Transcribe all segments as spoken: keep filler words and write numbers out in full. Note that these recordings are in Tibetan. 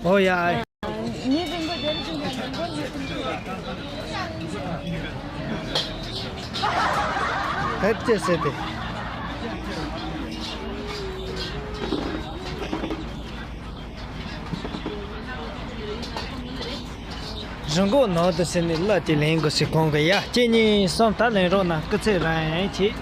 ཨོ་ཡ། ཨེ། ཕེབས་ཅེས་ཟེར་ཏེ། རི་མགོ་ནང་དུ་ཕྱིན་ནས་གླུ་དེ་ལེན་དགོས་ཟེར་ཁོང་གིས། ཡ། གཅིག་གཉིས་གསུམ། ད་ལེན་རོགས་གནང་། སྐུ་ཚེ་རིང་ཡིན་གྱིས།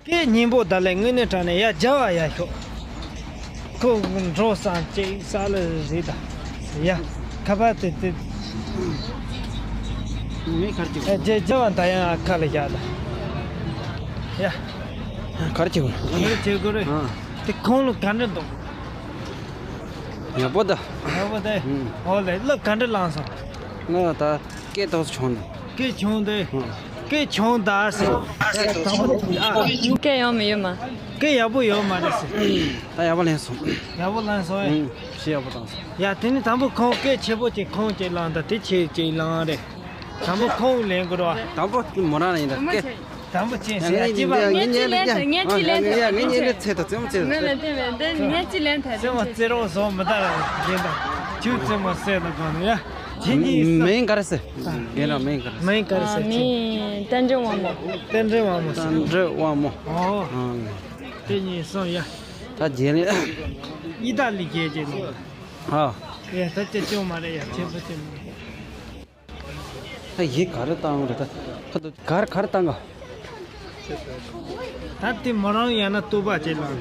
སྐད་སྙན་པོ་ད་ལས་དངོས་གནས་དྲང་གནས་ཡར་རྒྱབ་པ་ཡར་ཤོག་ཁོ་འགྲོ་སང་ཅིག་ས་ལ་རེད་ད། ཡ། ཁ་པར་དེ་དེ། མེ་ཁར་གྱི། ཨེ། རྒྱབ་རྒྱབ་པ་ད་ཡང་ཁ་ལ་བཞག་ད། ཡ། ཁར་གྱི། ཁར་གྱི་གོ་རེད། ཨ། དེ་ཁོང་ལ་ག་འདྲ་འདུག་ཡག་པོ་ད། ཡག་པོ་ད། ཨུམ། ཨོ་ལེ། གླུ་ག་འདྲ་བླངས་སོང་། ང་ད་སྐད་ཏོག་ཙམ་བྱུང་འདུག་སྐད་བྱུང་དེ། ཨུམ། སྐད་བྱུང་ད་ཟེར། ཨ། སྐད་ཡག་མི་ཡོད་མ། སྐད་ཡག་པོ་ཡོད་མ་རེད་ཟེར། ད་ཡག་པོ་ལེན་སོང་། ཡག་པོ་ལེན་སོང་། ཨུམ། ཞེ་ཡག་པོ་བཏང་སོང་། ཡ། དེ་ནི་དང་པོ་ཁོང་སྐད་ཆེ་པོ་ཅིག་ཁོང་ཅིག་བླངས་ད། དེ་ཆེ་ཅིག་བླངས་རེད། དང་པོ་ཁོང་ལེན་དགོས་རེད་བ། དང་པོ་མོ་རང་ལ་ཡིན་ད། སྐད། དང་པོ་ཅན་ཟེར་ཡ་གཅིག་པ། ངས་གཅིག་ལེན་ཐལ། ངས་གཅིག་ལེན་ཐལ། ངས་ངས་ངས་ཚེ་ད་རྩེད་མོ་རྩེ་ད། ངས་ལེན་ཐལ། ངས་གཅིག་ལེན་ཐལ། རྩེད་མོ་རྩེ་རོགས་བཟོ་མི་ད་ར་ཡིན་ད། ཁྱོད་རྩེད་མོ་རྩེ་ད་གོ་ནི་ཡ། ཁྱེད་གཉིས་སུ། མིང་ག་རེ་ཟེར། རྒན་ལགས་མིང་ག་རེ་ཟེར། མིང་ག་རེ་ཟེར། ཨ། མིང་རྟ་མགྲིན་དབང་མོ། རྟ་མགྲིན་དབང་མོ་ཟེར། རྟ་མགྲིན་དབང་མོ། ཨོ། ཨ། ཁྱེད་གཉིས་སུ་ཡ། ད་རྗེས་ལེ། ཨི་ཏ་ལི་རྒྱལ་རྗེས་ནོ། ཨ། ཡ། ད་ཅི་ཅུང་མ་རེད་ཡ། ཁྱེད་ཚོ་ཅི་མ་རེད། ད་ཡིག་ག་རེ་བཏང་རེད་ད། ད་ག་རེ་ག་རེ་བཏང་ག་ད་དེ་མོ་རང་ཡང་ན་བཏུབ་པ་བྱེད་ལ། ཨུམ།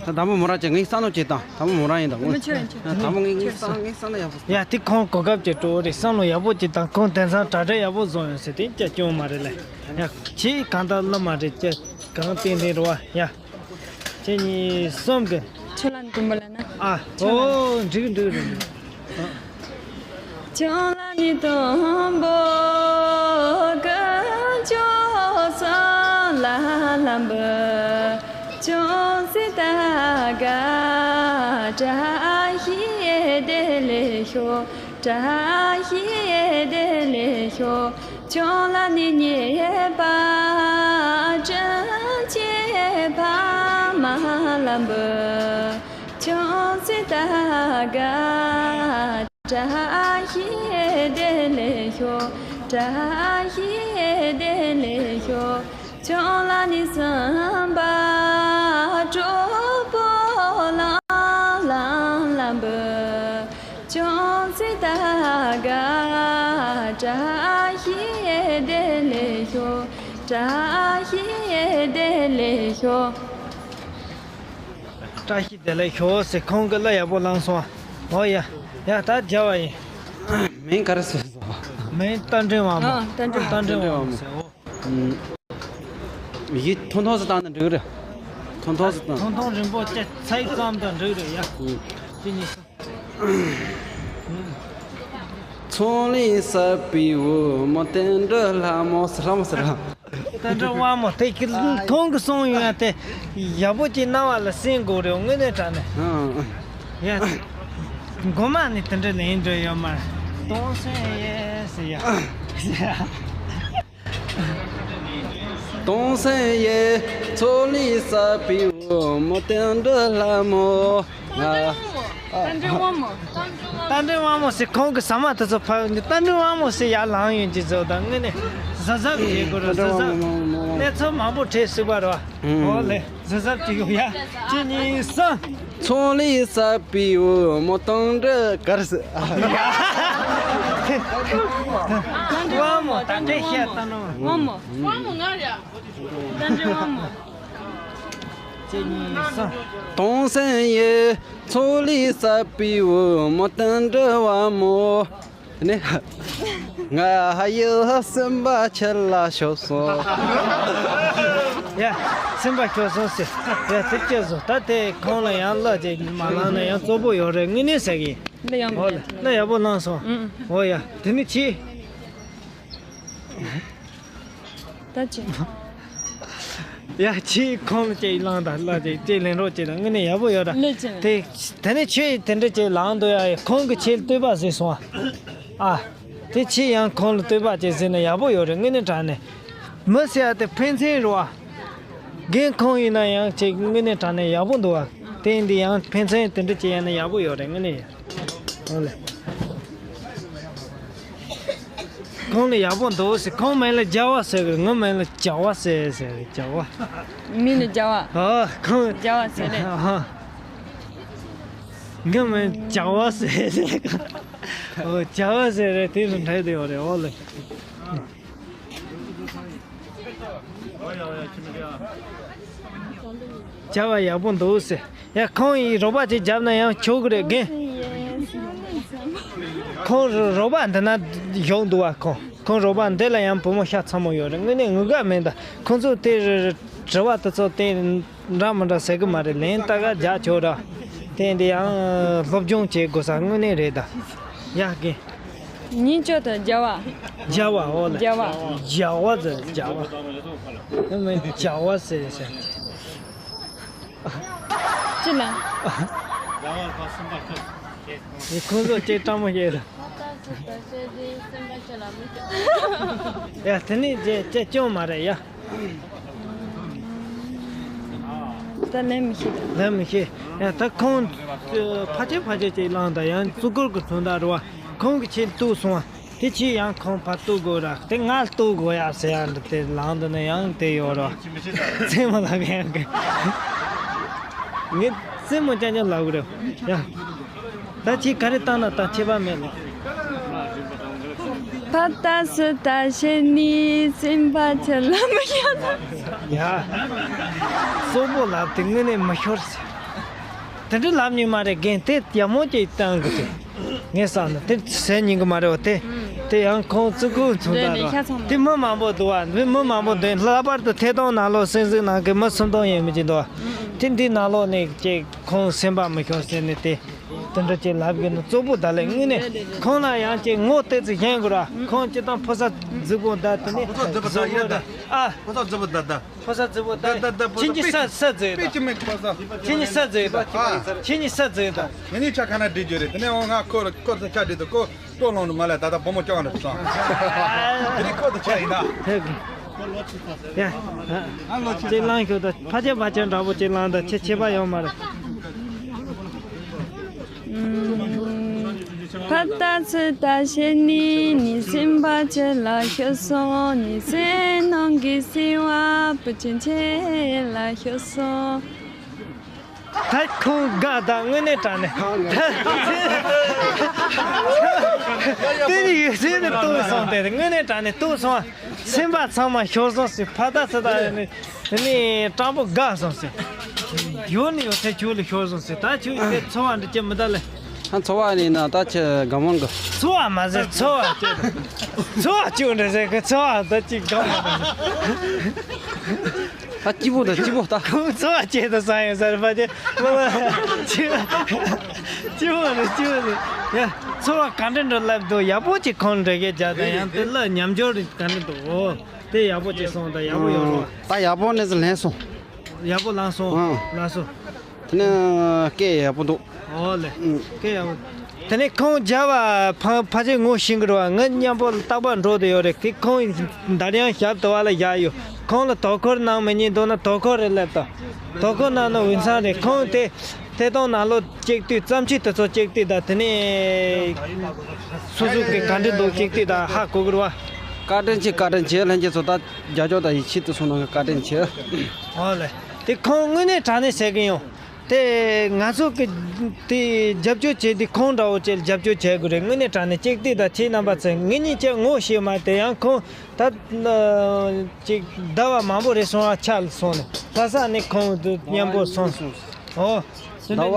ད་དང་པོ་མོ་རང་བྱས། ངས་བསམ་བློ་བྱེད་དང་། དང་པོ་མོ་རང་ཡིན་དང་། ངས་མི་ཆོད་ཡིན་ཆོད། དང་པོ་ངས་ངས་བསམ་ངས་བསམ་བློ་ཡག་པོ། ཡ། དེ་ཁོང་གོ་སྐབས་ཀྱི་སྤྲོ་བོ་རེད། བསམ་བློ་ཡག་པོ་བྱེད་དང་། ཁོང་དེང་སང་དྲ་སྦྲེལ་ཡག་པོ་བཟོ་ཡོང་ཟེར། དེ་ཅི་ཅུང་མ་རེད་ལེ། ཡ། ཁྱེད་གང་ལྟར་ལ་མ་རེད། ཅི་གང་ཏན་ཏན་རེད་བ། ཡ། ཁྱེད་གཉིས་གསུམ་གི། ཁྱོད་ལ་འདུན་པ་ལ་ན། ཨ། ཨོ། འགྲིག་འགྲིག་རེད། ཁྱོད་ལ་ནི་དང་པོ་ཀུན་སྤྱོད་བསམ་ལ་ལམ་པ། ཅུང་ཟད་ད་ག་བཀྲ་ཤིས་བདེ་ལེགས་ཤོག་བཀྲ་ཤིས་བདེ་ལེགས་ཤོག་ཁྱོད་ལ་ནི་ཉེས་པ་དྲིན་ཆེན་ཕ་མ་ལམ་པ། ཅུང་ཟད་ད་ག་བཀྲ་ཤིས་བདེ་ལེགས་ཤོག་བཀྲ་ཤིས་བདེ་ལེགས་ཤོག་ཁྱོད་ལ་ནི་སེམས་པ་སྤྲོ་པོ་ལང་ལང་ལམ་པ། ཅུང་ཟད་ད་ག་བཀྲ་ཤིས་བདེ་ལེགས་ཤོག་བཀྲ་ཤིས་བདེ་ལེགས་ཤོག་བཀྲ་ཤིས་བདེ་ལེགས་ཤོག་ཟེར་ཁོང་གིས་གླུ་ཡག་པོ་བླངས་སོང་། ཨོ་ཡ། ཡ། ད་རྒྱབ་པ་ཡིན། མིང་ག་རེ་ཟེར་སོང་། མིང་རྟ་མགྲིན་དབང་མོ། ཨ། རྟ་མགྲིན། རྟ་མགྲིན་དབང་མོ་ཟེར། ཨོ། ཡིག་ཐུང་ཐུང་ཟིག་བཏང་ན་འགྲིག་རེད། ཐུང་ཐུང་ཟིག་བཏང་། ཐུང་ཐུང་རིང་པོ་ཅིག་ཚིག་ཙམ་དང་འགྲིག་རེད་ཡ། ཨུ། དེ་གཉིས་སུ། ཚོང་ལས་ཟབ་པའི་བུ་མོ་བསྟན་འགྲོ་ལྷ་མོ་ཟེར། ལྷ་མོ་ཟེར། བསྟན་འགྲོ་དབང་མོ་དེ་ཁོང་གིས་གསུངས་ཡོང་དེ་ཡག་པོ་ཅིག་རྣ་བ་ལ་གསན་དགོས་རེད། དངོས་གནས་དྲང་གནས། ཨང་། ཡ། མགོ་མ་ནས་དེ་འདྲ་ལེན་འགྲོ་ཡོད་མ་རེད། གཏོང་སེམས་ཡས་ཟེར་ཡ། གཏོང་སེམས་ཡས་ཚོང་ལས་ཟབ་པའི་བུ་མོ་བསྟན་འགྲོ་ལྷ་མོ། ང་། རྟ་མགྲིན་དབང་མོ། རྟ་མགྲིན་དབང་མོ་ཟེར་ཁོང་གི་ཟ་མ་དེ་ཚོ་ཕར་ནི་རྟ་མགྲིན་དབང་མོ་ཟེར་ཡར་ལངས་ཡོང་གི་བཟོ་དང་། དངོས་གནས་གཟབ་གཟབ་བྱེད་དགོས་རེད། གཟབ་གཟབ། གནས་ཚུལ་མང་པོ་འཕྲད་སྲིད་པ་རེད་བ། ཨོ་ལེ། གཟབ་གཟབ་བྱེད་དགོས་ཡ། གཅིག་གཉིས་གསུམ། ཚོང་ལས་ཟབ་པའི་བུ་མོ་བསྟན་འགྲོ་གར་ཟེར། དབང་མོ། ད་འདྲས་བཤད་ད་ནོ། དབང་མོ། དབང་མོ་ང་རེད། རྟ་མགྲིན་དབང་མོ། གཅིག་གཉིས་གསུམ། གཏོང་སེམས་ཡས་ཚོང་ལས་ཟབ་པའི་བུ་མོ་བསྟན་འགྲོ་དབང་མོ། ནི། ང་ཧ་ཡོད་སེམས་པ་ཁྱེད་ལ་ཤོར་སོང་། ཡ། སེམས་པ་ཤོར་སོང་ཟེར། ཡ། དེ་སྐྱེས་སོང་། ད་དེ་ཁོང་ལ་ཡང་གླུ་ཅིག་མ་བླངས་ན་ཡང་བཙོག་པོ་ཡོད་རེད། དངོས་གནས་ཟེར་གི། གླུ་ཡག་པོ། ཨོ་ལེ། གླུ་ཡག་པོ་བླངས་སོང་། ཨང་། ཨོ་ཡ། དེ་ནི་ཆི། ད་ཅི། ཡ། ཁྱེད་ཁོང་ལ་ཅིག་བླངས་དང་། གླུ་ཅིག་ཅིག་ལེན་རོགས་བྱེད་དང་། དངོས་གནས་ཡག་པོ་ཡོད་ར། གླུ་ཅིག་ལེན། དེ། དེ་ནས་ཁྱོད་དེ་འདྲ་ཅིག་ལངས་འདུག་ཡ། ཁོང་གིས་ཁྱེད་བསྟོད་པ་ཟིག་སོང་ཨ། ཨ། དེ་ཁྱེད་ཡང་ཁོང་ལ་བསྟོད་པ་ཅིག་ཟེར་ན་ཡག་པོ་ཡོད་རེད། དངོས་གནས་དྲང་གནས། མི་ཟེར་ཡ་དེ་ཕན་ཚུན་རེད་བ། རྒན་ཁོང་ཡིན་ན་ཡང་ཅིག་དངོས་གནས་དྲང་གནས་ཡག་པོ་འདུག་བ། དེ་འདི་ཡང་ཕན་ཚུན་དེ་འདྲ་ཅིག་ཡིན་ན་ཡག་པོ་ཡོད་རེད། དངོས་གནས་ཡོད། ཨོ་ལེ། ཁོང་ལ་ཡག་པོ་འདུག་ཟེར། ཁོང་མིང་ལ་རྒྱལ་བ་ཟེར་གི་རེད། ངའི་མིང་ལ་བྱ་བ་ཟེར་ཟེར་གི། བྱ་བ། མིང་ལ་རྒྱལ་བ། ཨོ། ཁོང་རྒྱལ་བ་ཟེར་རེད། ཨ་ཧ། ངའི་མིང་བྱ་བ་ཟེར་ཟེར་གི། ཨོ། བྱ་བ་ཟེར་རེད། དེ་རུ་འདྲ་དེ་ཡོད་རེད། ཨོ་ལེ། བྱ་བ་ཡག་པོ་འདུག་ཟེར། ཡ། ཁོང་ཡིས་རོགས་པ་ཅིག་བརྒྱབ་ན་ཡང་ཆོག་གི་རེད། རྒན། ཁོང་རོགས་པ་འདི་ན་བཞུགས་འདུག་བ། ཁོང་། ཁོང་རོགས་པ་འདི་ལ་ཡང་བུ་མོ་ཤ་ཚ་མོ་ཡོད་རེད། དངོས་གནས་ངུ་ག་མེད་ད། ཁོང་ཚོ་དེ་དྲི་བ་དེ་ཚོ་དེ་འདྲ་མི་འདྲ་ཟེར་གི་མ་རེད། ལན་ལྟ་ག་རྒྱག་ཆོག་ར། དེ་འདི་ཡང་སློབ་སྦྱོང་བྱེད་དགོས་ས་དངོས་གནས་རེད་ད། ཡ། རྒན། མིང་ཅོ་དང་རྒྱལ་བ། རྒྱལ་བ། ཨོ་ལེ། རྒྱལ་བ། རྒྱལ་བ་ཟེར། རྒྱལ་བ། ཨ་མ། རྒྱལ་བ་ཟེར་ཟེར། ཅི་ལ། ཁོང་ཚོ་ཅིག་སྤྲང་མོ་བྱས་ར། ཡ། དེ་ནི་ཅེ་ཅེ་སྐྱོན་མ་རེད་ཡ། ད་ལན་མི་ཤེས་ད། ལན་མི་ཤེས། ཡ། ད་ཁོང་ཕལ་ཆེར་ཕལ་ཆེར་ཅིག་བླངས་ད། ཡང་བཙུགས་སྐོར་གི་མཚོན་རྟགས་རེད་བ། ཁོང་གིས་ཁྱེད་གཏུག་སོང་བ། དེ་ཁྱེད་ཡང་ཁོང་ཕར་གཏུག་དགོས་ར། དེ་ང་གཏུག་དགོས་ཡ་ཟེར་ཡ་འདི་དེ་ལངས་འདུག་ན་ཡང་དེ་ཡོད་ར། རྩེད་མོ་ལབ་ཡང་གི། ངས་རྩེད་མོ་རྐྱང་རྐྱང་ལབ་གི་རེད་ཡ། ད་ཁྱེད་ག་རེ་བཏང་ན་ད་ཁྱད་པར་མེད་ལ། ཕ་ད་སུ་ད་ཤེ་ནི་སེམས་པ་ཆེ་ལ་མི་ཤོར། ཡ། སོག་པོ་ལབ་དེ་དངོས་གནས་མི་ཤོར་ཟེར། དེ་འདྲ་ལབ་ཉན་མ་རེད། རྒན་དེ་ཡག་མོ་ཅིག་བཏང་གི་རེད། ངས་བསམ་ན་དེ་ཟེར་ཉན་གི་མ་རེད་བ། དེ་དེ་ཡང་ཁོང་བཙུགས་སྐོར་མཚོན་རྟགས་རེད། དེ་མི་མང་པོ་འདུག་བ། མི་མི་མང་པོ་འདུག་ལྷག་པར་དུ་ཐད་གཏོང་ནང་ལོགས་སེམས་གཟིགས་ནང་གི་མི་སུམ་སྟོང་ཡས་མས་ཅིག་འདུག་བ། དེ་འདི་ནང་ལོགས་ནས་ཅིག་ཁོང་སེམས་པ་མི་ཤོར་ཟེར་ནས་དེ་དེ་འདྲ་ཅིག་ལབ་གི་ནི་བཙོག་པོ་ད་ལས་དངོས་གནས་ཁོང་ལ་ཡང་ཅིག་ངོ་བལྟས་ཚེ་ཞེན་དགོས་ར། ཁོང་སྤྱིར་བཏང་ཕོ་གསར་རྫིག་པོ་ད། དེ་ནས་ཕོ་གསར་རྫིག་པོ་ད་ཡོད་ད། ཨ། ཕོ་གསར་རྫིག་པོ་ད་ད། ཕོ་གསར་རྫིག་པོ་ད། ད་ད་ད་ཕོ་གསར། ཁྱེད་གཉིས་ས་ས་རྫིག་ད། པེ་ཅི་མེད་ཕོ་གསར། ཁྱེད་གཉིས་ས་རྫིག་ད། ཨ། ཁྱེད་གཉིས་ས་རྫིག་ད། ངེད་གཉིས་ཆ་ཁ་ན་འགྲིག་རྒྱུ་རེད། དེ་ནས་འོང་ང་ཁོ་ཁོ་ཚོ་ཆ་འགྲིག་ད། ཁོ་ལྟོ་སློང་ནི་མ་ལས་ད་ལྟ་བུ་མོ་སྐྱོང་ནི་སོང་། དེ་ནས་ཁོ་ཚོ་ཆ་ཡིན་ན། ཡ། ཅིག་ལང་ཤོག་ད། ཕ་ཆེ་ཕ་ཆེ་འདྲ་པོ་ཅིག་ལང་ད། ཁྱེད་ཁྱད་པར་ཡོད་མ་རེད། ཕ་ད་ཚུ་ད་ཤེ་ནི་ནི་སེམས་པ་ཆེ་ལ་ཤོར་སོང་། ནི་སེམས་ནང་གི་སེམས་པ་བུ་ཆེན་ཆེ་ལ་ཤོར་སོང་། ད་ཁོང་དགའ་ད། དངོས་གནས་དྲང་གནས། དེ་ནི་ཡོད་ཚད་ནི་གཏུག་སོང་སྟེ། དངོས་གནས་དྲང་གནས་གཏུག་སོང་། སེམས་པ་ཚང་མ་ཤོར་སོང་ཟེར། ཕ་ད་ཚུ་ད་ནི་ནི་སྤྲང་པོ་དགའ་སོང་ཟེར། ཡོད་ནི་ཡོད་ཚད་ཁྱོད་ལ་ཤོར་སོང་ཟེར། ད་ཁྱོད་དེ་ཚོར་བ་འདྲ་ཅིག་མི་འདུག་ལེ། ཨ། ཚོར་བ་ནི་ན་ད་ཁྱེད་དགའ་མང་གི། ཚོར་བ་མ་ཟེར། ཚོར་བ་ཁྱོད། ཚོར་བ་ཁྱོད་འདྲ་ཟེར་གི། ཚོར་བ་ད་ཅིག་དགའ་མང་གི། ད་སྐྱིད་པོ་དང་སྐྱིད་པོ་ད། ཁོང་ཚོར་བ་སྐྱེས་དང་བསམ་ཡོད་ས་རེད་པ། དེ་མ་མ་སྐྱིད་པོ་སྐྱིད་པོ་རེད། སྐྱིད་པོ་རེད། ཡ། ཚོར་བ་ག་འདྲ་འདྲ་ལབ་འདུག་ཡག་པོ་ཅིག་ཁོང་འདྲ་གས་བྱ་དང་། ཡང་དེ་ལ་མཉམ་སྦྱོར་ག་འདྲ་འདུག་འོ། དེ་ཡག་པོ་ཅིག་སོང་དང་ཡག་པོ་ཡོད་རོགས། ད་ཡག་པོ་ནས་ལན་སོང་། ཡག་པོ་ལངས་སོང་། ཨང་། ལགས་སོ། དེ་ནས་སྐད་ཡག་པོ་འདུག་འོ་ལེ། ཨང་། སྐད་ཡག་པོ། དེ་ནས་ཁོང་རྒྱབ་པ་ཕ་ཕལ་ཆེར་ངོ་ཤེས་ཀྱི་རེད་བ། ང་མཉམ་པོ་རྟག་པར་འགྲོ་བསྡད་ཡོད་རེད། ཁོང་འདར་ཡང་ཞབས་དུ་བ་ལ་བཞག་ཡོད། ཁོང་ལ་དོ་ཁུར་གནང་མི་ཉན་འདུག་ན་དོ་ཁུར་རེ་སླེབས་དང་། དོ་ཁུར་གནང་ན་འོས་འཚམ་རེད། ཁོང་དེ་ཐད་གཏོང་ནང་ལོགས་གཅིག་ལྟོས། བརྩམས་ཆོས་དེ་ཚོ་གཅིག་ལྟོས་དང་། དེ་ནས་སོ་སོ་གི་ག་འདྲ་འདུག་གཅིག་ལྟོས་དང་། ཧ་གོ་གི་རེད་བ། བཀའ་དྲིན་ཆེ། བཀའ་དྲིན་ཆེ། ལྷན་རྒྱས་ཚོ་ད་རྒྱབ་སྐྱོར་དང་ཡིད་ཆེས་དེ་ཚོ་གནང་གི། བཀའ་དྲིན་ཆེ། ཨོ་ལེ། དེ་ཁོང་དངོས་གནས་དྲང་གནས་ཟེར་གི་ཡོང་། དེ་ང་ཚོ་གི་དེ་རྒྱབ་སྐྱོར་བྱེད་དུས་ཁོང་འདྲ་བོ་ཅིག་རྒྱབ་སྐྱོར་བྱེད་དགོས་རེད། དངོས་གནས་དྲང་གནས་གཅིག་ལྟོས་དང་། ཁྱེད་རྣམ་པ་ཚོས་ངེད་གཉིས་ཀྱི་ངོ་ཤེས་མ། དེ་ཡང་ཁོང་ད་ཅིག་ཟླ་བ་མང་པོ་རེད་སོང་ཨ། ཆགས་སོང་ནས། ལྷ་ས་ནས་ཁོང་དུ་མཉམ་པོ་སོང་། ཨོ། ཟླ་བ་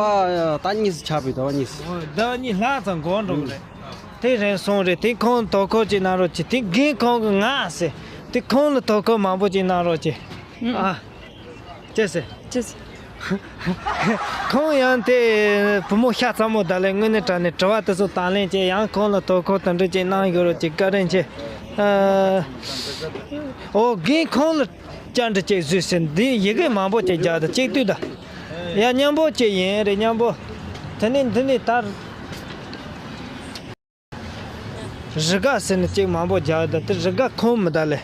ད་གཉིས་ཆགས་པའི། ཟླ་བ་གཉིས། ཨོ། ཟླ་བ་གཉིས་ལྷག་ཙམ་འགོར་འགྲོ་གི་རེད། དེ་རིང་སོང་རེད། དེ་ཁོང་ལ་དོ་ཁུར་ཅིག་གནང་རོགས་གྱིས། དེ་རྒན་ཁོང་གི་ང་ཟེར། དེ་ཁོང་ལ་དོ་ཁུར་མང་པོ་ཅིག་གནང་རོགས་གྱིས། ཨ། ཅི་ཟེར། ཅི་ཟེར། ཁོང་ཡང་དེ་བུ་མོ་ཤ་ཚ་མོ་ད་ལས་དངོས་གནས་དྲང་གནས་དྲི་བ་དེ་ཚོ་དང་ལེན་བྱས། ཡང་ཁོང་ལ་དོ་ཁུར་དང་འདྲ་ཅིག་གནང་ཡོད་རོགས་གྱིས། བཀའ་དྲིན་ཆེ། ཨ། ཨོ་རྒན་ཁོང་ལ་བཅར་འདྲི་ཅིག་བཟོས་ཟེར། འདི་ཡི་གེ་མང་པོ་ཅིག་རྒྱག་དང་གཅིག་བསྡུས་དང་། ཡ་མཉམ་པོ་ཅིག་ཡིན་རེད། མཉམ་པོ། དེ་ནས་འདི་ནས་ད། རི་དགའ་ཟེར་ནས་གཅིག་མང་པོ་རྒྱག་ད། དེ་རི་དགའ་ཁོང་མི་གདའ་ལེ།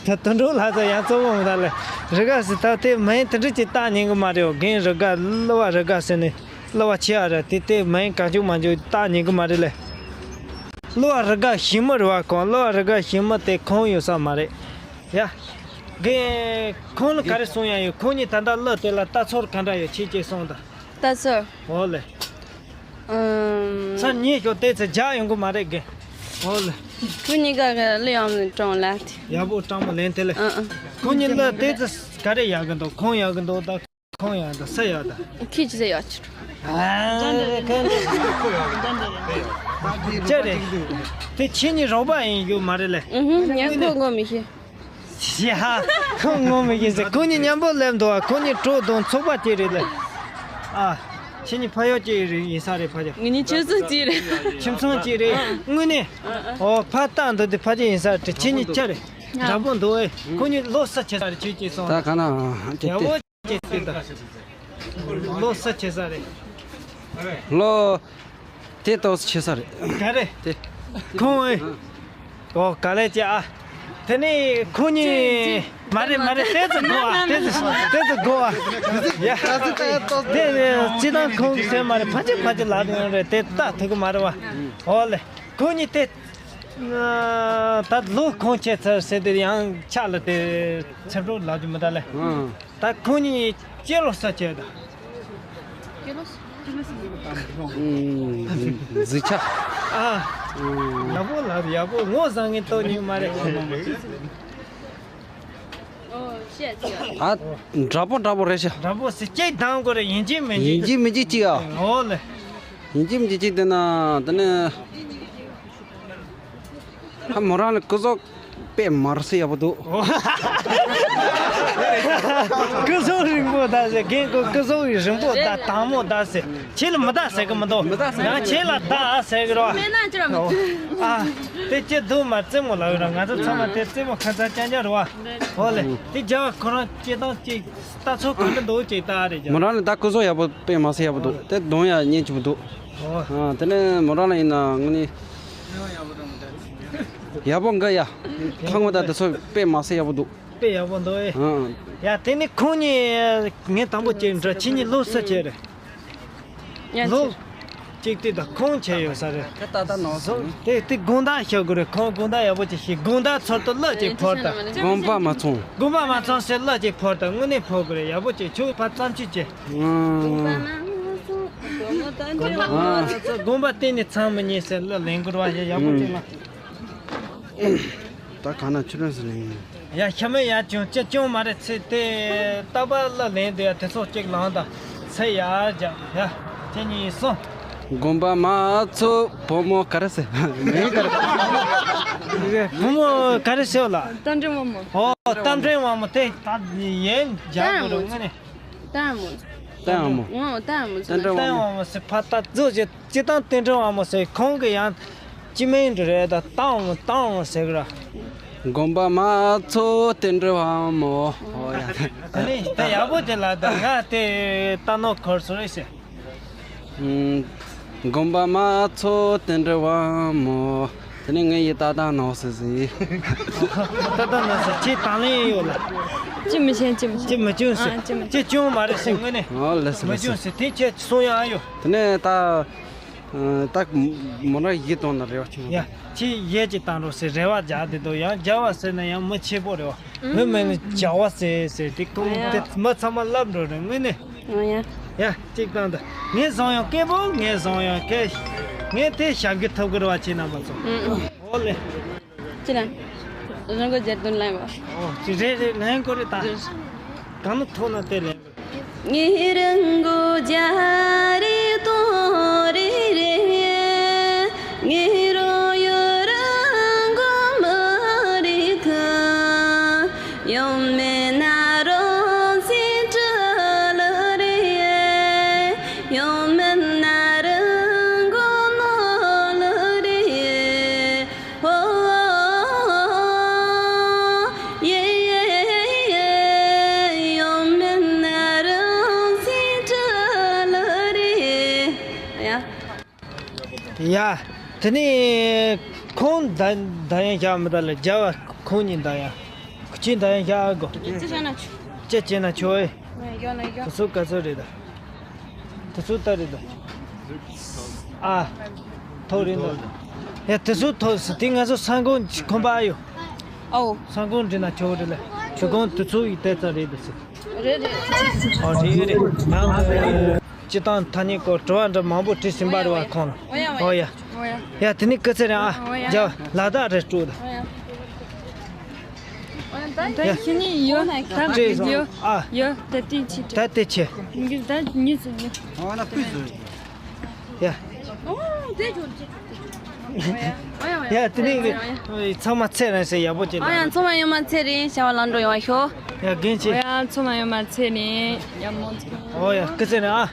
ད་དུད་འགྲོ་ལྷ་ས་ཡང་གཙོ་བོ་མི་གདའ་ལེ། རི་དགའ་ཟེར་ད་དེ་མིང་དེ་འདྲ་ཅིག་བཏགས་ཉན་གི་མ་རེད། རྒན་རི་དགའ་གླུ་བ་རི་དགའ་ཟེར་ནས་གླུ་བ་ཆེ་བ་རེད། དེ་དེ་མིང་གང་བྱུང་མང་བྱུང་བཏགས་ཉན་གི་མ་རེད་ལེ། གླུ་བ་རི་དགའ་ཞི་མི་རེད་བ། ཁོང་གླུ་བ་རི་དགའ་ཞི་མི་དེ་ཁོང་ཡོད་ས་མ་རེད། ཡ། རྒན་ཁོང་ལ་ག་རེ་གསུང་ཡ་ཡོད། ཁོང་གཉིས་ད་ལྟ་གླུ་དེ་ལ་ལྟ་ཚུལ་ག་འདྲ་ཡོད། ཁྱེད་ཀྱིས་གསུངས་དང་། ལྟ་ཚུལ། འོ་ལེ། ཨམ། ས་ཉིན་ཞོགས་ཏེ་ཚེ་རྒྱག་ཡོང་གི་མ་རེད་གི། འོ་ལེ། ཁོ་གཉིས་ཀ་གི་གླུ་ཡག་མོ་དྲངས་ལ་དེ། ཡག་པོ་དྲང་མོ་ལེན་དེ་ལེ། ཨ་ཨ། ཁོ་གཉིས་གླུ་ཏེ་ཚེ་ག་རེ་ཡག་གི་འདུག་ཁོང་ཡག་གི་འདུག་ད་ཁོང་ཡག་འདུག་སུ་ཡག་ད། ཁྱེད་ཀྱི་ཟེར་ཡག་ཆུ། ཨ་ཁོ་ཡག་གི་འདུག་ཅི་རེད། དེ་ཁྱེད་གཉིས་རོགས་པ་ཡིན་ཡོད་མ་རེད་ལེ། ཨུ་ཧུ། ངས་ཁོ་ངོ་མི་ཤེས། ཡ། ཁོང་ངོ་མི་ཤེས་ཟེར། ཁོ་གཉིས་མཉམ་པོ་སླེབས་འདུག་ཨ། ཁོ་གཉིས་གྲོགས་དང་ཚོགས་པ་གཅིག་རེད་ལེ། ཨ། ཁྱེད་གཉིས་ཕ་ཡུལ་གཅིག་རེད་ཡིན་ས་རེད་ཕ་ཡུལ། ངེད་གཉིས་ཁྱིམ་ཚང་གཅིག་རེད། ཁྱིམ་ཚང་གཅིག་རེད། དངོས་གནས། ཨ་ཨ། ཨོ་ཕ་རྟག་འདུག་དེ་ཕ་གཅིག་ཡིན་ས་རེད། ཁྱེད་གཉིས་ཆ་རེད། འདྲ་པོ་འདུག་ཨེ། ཁོ་གཉིས་ལོ་སུ་ཆེ་ས་རེད། ཁྱེད་ཀྱིས་སོང་། ད་ག་ན་ཅི་ཡག་པོ་ཅིག་དེ་ད། ལོ་སུ་ཆེ་ས་རེད། ལོ། དེ་ཏོག་ཙམ་ཆེ་ས་རེད། ག་རེ། དེ། ཁོང་ཨེ། ཨོ་ག་ལེ་ཅི་ཨ། དེ་ནས་ཁོ་གཉིས། མ་རེད་མ་རེད། དེ་ཚོ་དགོ་ཨ། དེ་ཚོ་དེ་ཚོ་དགོ་ཨ། ཡ། དེ་ནས་སྤྱི་བཏང་ཁོང་གི་སེམས་མ་རེད། ཕ་ཅི་ཕ་ཅི་ལབ་ཡོང་རེད། དེ་ལྟ་ཐུབ་གི་མ་རེད་བ། ཨོ་ལེ། ཁོ་གཉིས་དེ། ད་ལོ་ཁོང་ཆེ་ཚར་ཟེར་དེ་ཡང་ཆགས་ལ་དེ་ཚེ་འཕྲོ་ལབ་རྒྱུ་མི་ད་ལེ། ད་ཁོ་གཉིས་སྐྱེས་ལོ་ས་ཆེ་ད། གཟི་ཆ། ཨ། ཡག་པོ་ལབ་ཡག་པོ་ངོ་བཟང་ངན་ཏོ་ཉིད་མ་རེད། ཨ། འདྲ་པོ་འདྲ་པོ་རེད་ཤག་འདྲ་པོ་སི་སྐྱེས་དང་གོ་རེ་ཡིན་གཅིག་མིན་གཅིག་ཡིན་གཅིག་མིན་གཅིག་གཅིག་ཨ། འོ་ལེ། ཡིན་གཅིག་མིན་གཅིག་གཅིག་དེ་ན་དེ་ནས། ཧ་མོ་རང་ལ་སྐུ་གཟུགས་དཔེ་མ་སྲིད་ཡག་པོ་འདུག་སྐུ་གཟུགས་རིང་པོ་ད་ཟེར། རྒན་ཁོ་སྐུ་གཟུགས་རིང་པོ་ད་དྭངས་མོ་ད་ཟེར། ཁྱེད་ལ་མི་ད་ཟེར་གི་མི་འདུག་ཡང་ཁྱེད་ལ་ད་ཟེར་གི་རོ། མེད་ན་ཅི་ར་མི་ཨ། དེ་ཅི་འདུག་མ་རྩེད་མོ་ལབ་ཡོད་ར། ང་ཚོ་ཚང་མ་དེ་རྩེད་མོ་ཁ་ཚ་རྐྱང་རྐྱང་རེད་བ། འོ་ལེ། དེ་རྒྱ་བ་ཁོ་རང་སྐྱེ་སྟངས་ཅིག་ལྟ་ཚུལ་ག་འདྲ་འདུག་ཅིག་ལྟ་རེད་རྒྱ། མོ་རང་ལ་ད་སྐུ་གཟུགས་ཡག་པོ་དཔེ་མ་སྲིད་ཡག་པོ་འདུག་དེ་གདོང་ཡང་སྙན་ཆེན་པོ་འདུག་འོ། ཨ། དེ་ནས་མོ་རང་ལ་ཡིན་ན་དངོས་གནས་ཡག་པོ་འགའ་ཡ། ཁང་པ་དང་དེ་ཚོ་དཔེ་མ་སྲིད་ཡག་པོ་འདུག་དཔེ་ཡག་པོ་འདུག་ཨེ། ཨ། ཡ་དེ་ནི་ཁོང་གཉིས་ངས་དང་པོ་ཅིག་འདྲི། ཁྱེད་གཉིས་ལོ་སུ་ཆེ་རེད། ཡ་ལོ་ཆེ། གཅིག་དེ་དང་ཁོང་ཆེ་ཡོད་ས་རེད། ད་ད་ནོར་སོང་། དེ་དེ་དགོང་དག་ཤོད་དགོས་རེད། ཁོང་དགོང་དག་ཡག་པོ་ཅིག་ཤེས། དགོང་དག་ཚོར་དུ་གླུ་ཅིག་ཕོར་ད། དགོངས་པ་མ་ཚོམས། དགོངས་པ་མ་ཚོམས་ཟེར་གླུ་ཅིག་ཕོར་ད། དངོས་གནས་ཕོར་དགོས་རེད། ཡག་པོ་ཅིག་ཁྱོད་ཕར་བརྩམས་ཆོས་ཅིག་དགོངས་པ་མ་ཚོམས། དགོངས་པ་མ་ཚོམས། དགོངས་པ་གཏན་ནས་ཚོམས་མི་ཉན་ཟེར་གླུ་ལེན་དགོས་རེད་བ། ཡག་པོ་ཅིག་ལ། ད་ག་ན་ཆུ་རོན་སུ་ལེན། ཡ་ཤ་མེད་ཡ་ཅུང་ཅི་ཅུང་མ་རེད། ཚེ་དེ་རྟག་པར་གླུ་ལེན་དུས་ཡ་དེ་ཚོ་གཅིག་ལངས་དང་ཚེ་ཡར་རྒྱབ་ཡ་ཁྱེད་གཉིས་སོང་། དགོངས་པ་མ་ཚོམས། བུ་མོ་ག་རེ་ཟེར། མིང་ག་རེ། བུ་མོ་ག་རེ་ཟེར་ལ། རྟ་མགྲིན་དབང་མོ། ཨོ་རྟ་མགྲིན་དབང་མོ་དེ་ད་ཡན་རྒྱབ་དགོས་རེད་དངོས་གནས། རྟ་དབང་མོ། རྟ་དབང་མོ། ཨོ་རྟ་དབང་མོ་ཟེར། རྟ་དབང་མོ་ཟེར་ཕ་ད་རྫོགས་བྱེད། སྤྱི་བཏང་རྟེན་འབྲེལ་དབང་མོ་ཟེར། ཁོང་གི་ཡང་སྤྱི་མིང་འདྲ་རེད་ད། རྟ་དབང་མོ་རྟ་དབང་མོ་ཟེར་གི་ར། དགོངས་པ་མ་ཚོམས་རྟེན་འབྲེལ་དབང་མོ། ཨོ་ཡ། ཨ་ནི་ད་ཡག་པོ་དེ་ལ་ད་ང་དེ་རྟ་ནོར་འཁོར་སོང་རེད་ཟེར། ཨུམ། དགོངས་པ་མ་ཚོམས་རྟེན་འབྲེལ་དབང་མོ། དེ་ནས་ངའི་ཡི་ཏག་ཏག་ནོར་སོང་ཟེར། ཏག་ཏག་ནོར་སོང་། ཁྱེད་དང་ལེན་ཡོད་ལ། ཅི་མི་ཤེས་ཅི་མི་ཤེས། ཅི་མི་བྱུང་ཟེར། ཨ་ཅི་མི། ཅི་བྱུང་མ་རེད་ཟེར་དངོས་གནས། ཨོ་ལེ་སི་མི་ལེ་སི། བྱུང་ཟེར་དེ་ཁྱེད་གསུང་ཡག་ཨ་ཡོད། དེ་ནས་ད། ད་མོ་རང་ཡིད་གཏོང་ན་རེ་བ་ཆེན་པོ། ཡ། ཁྱེད་ཡིད་ཅིག་བཏང་རོགས་ཟེར་རེ་བ་རྒྱག་དེ་འདུག་ཡང་རྒྱལ་བ་ཟེར་ན་ཡང་མི་ཆེ་པོ་རེད་བ། མི་མིན་ན་རྒྱལ་བ་ཟེར་ཟེར་དེ་ཁོང་དེ་མི་ཚང་མ་ལབ་འགྲོ་རེད་དངོས་གནས། ཨོ་ཡ། ཡ་གཅིག་བཏང་ད། ངས་བཟང་ཡང་སྐད་པོ་ངས་བཟང་ཡང་སྐད། ངས་དེ་ཞབས་ཀྱི་ཐོབ་གི་རེད་བ་ཁྱེད་རྣམ་པ་ཚོ། ཨོ་ལེ། ཅི་ལ། རང་གི་རྒྱལ་དོན་ལ་བ། ཨོ་ཅི་རེད་རེད་ལེན་དགོས་རེད་ད། གང་ཐོག་ན་དེ་ལེན། ངེད་རང་གི་རྒྱལ་རེད་དོན་རེད་རེད། ངེད་རང་། ཡང་མིན་ན་རང་སྲིད་བྲལ་རེད། ཡང་མིན་ན་རང་མགོ་ནོར་རེད། ཨོ་ཡེ་ཡེ་ཡེ། ཡང་མིན་ན་རང་སྲིད་བྲལ་རེད། ཡ། ཡ། དེ་ནས་ཁོང་ད་ད་ཡང་བཞག་མི་ད་ལ་རྒྱ་བ་ཁོང་གཉིས་ད་ཡང་། ཁྱི་ད་ཡང་བཞག་གོ། ཅི་བྱས་ན་ཆོག་ཅི་བྱས་ན་ཆོག་ཨེ། ཡོད་ན་ཡོད། དེ་ཚོ་ག་ཚོད་རེད་ད། དེ་ཚོ་ད་རེད་ད། ཨ། ཐོག་རེད་ད། ཡ་དེ་ཚོ་ཐོག་སི་དེ་ང་ཚོ་ས་འགོང་ཁོམ་པ་ཨ་ཡོད། ཨོ། ས་འགོང་འདྲི་ན་ཆོག་རེད་ལ། དེ་གོང་དེ་ཚོ་ཡི་དེ་ཙམ་རེད་ད་སི། རེད་རེད། ཨོ་རེད་རེད། ཡང་དེ། སྤྱི་བཏང་ཐ་སྙད་སྐོར་དྲི་བ་འདྲ་མང་པོ་དྲིས་ཟིན་པ་རེད་བ་ཁོང་ལ། ཨོ་ཡ། ཨོ་ཡ། ཨོ་ཡ། ཡ་དེ་ནི་སྐུ་ཚེ་རིང་ཨ། ཨོ་ཡ། རྒྱ་ལ་དྭགས་རེ་སྤྲོ་ད། ཨོ་ཡ། ད་ཁྱེད་གཉིས་ཡོད། ད་ཡོད། ཨ། ཡོད། ད་དེ་ཆེ། ད་དེ་ཆེ། ད་གཉིས་སུ་ཡོད། ཨོ་ན་ཕུད་ཟོས། ཡ། ཨོ་དེ་ཆོ་ཆེ། ཡ་དེ་ནི་ཚང་མ་ཚེ་རིང་ཟེར་ཡག་པོ་ཅིག་ཨ་ཡ། ཚང་མ་ཡོང་མ་ཚེ་རིང་བྱ་བ་ལམ་འགྲོ་ཡོང་བ་ཤོག་ཡ་རྒན་ཆེ། ཨོ་ཡ། ཚང་མ་ཡོང་མ་ཚེ་རིང་ཡ་མོ་ཚེ་རིང་། ཨོ་ཡ་སྐུ་ཚེ་རིང་ཨ།